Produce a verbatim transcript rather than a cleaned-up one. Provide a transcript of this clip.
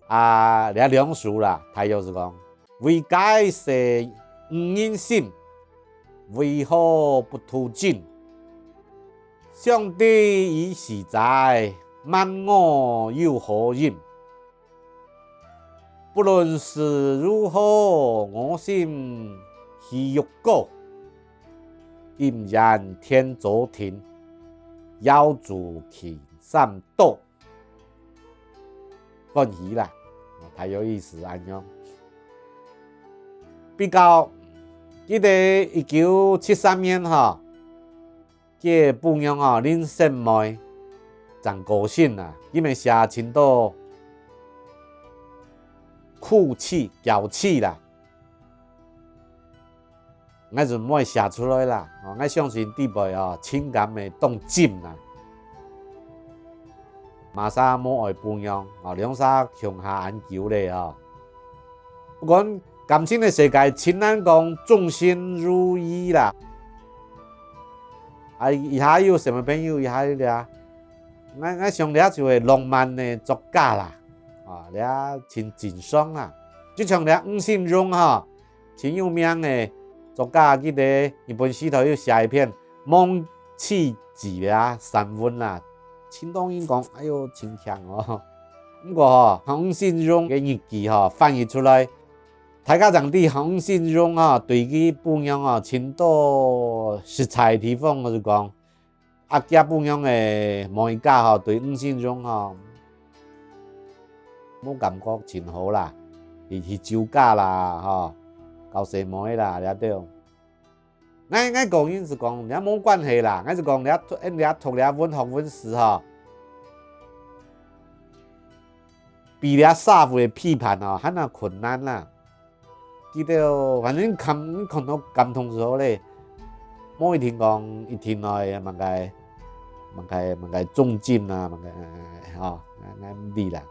啊，這兩首啦，大約係講：為解世愚人心，為何不渡盡？上帝已死在，問我有何因？不論事如何，我心豈欲過。今言天早定，要住勤三多。 歡喜啦，大約意思恁樣。比較，記得一九七三年吼，該餔娘吼，林雪梅正過身啊，因為寫盡多哭泣、嬌妻啦。 𠊎就毋會寫出來啦。哦，𠊎相信裡背哦，情感个當深啦。麼儕無愛餔娘，哦，兩儕共下恁久咧哦。不管感情个世界，盡難講終身如一啦。啊，以下有什麼朋友，以下有這，𠊎，𠊎想這就係浪漫个作家啦。啊，這盡正常啦。就像這吳信榮吼， 盡有名个作家，記得日本時代有寫一篇《望妻志》啊，散文啦，盡多人講，哎喲，盡強哦。毋過吼，吳信榮个日記吼，翻譯出來，大家正知吳信榮吼，對佢餔娘吼，盡多實在个地方，𠊎就講， 啊，厥餔娘个妹家吼，對吳信榮吼，無感覺盡好啦，去，去酒家啦，吼，交細妹啦，這兜。𠊎，𠊎個人係講，這無關係啦，𠊎係講這讀，這讀這文學文史吼，比這社會个批判吼，還較困難啦。 佢兜反正看，看到感動就好咧，無一定講一定愛麼个，麼个，麼个忠貞啊，麼个，吼，𠊎，𠊎毋知啦。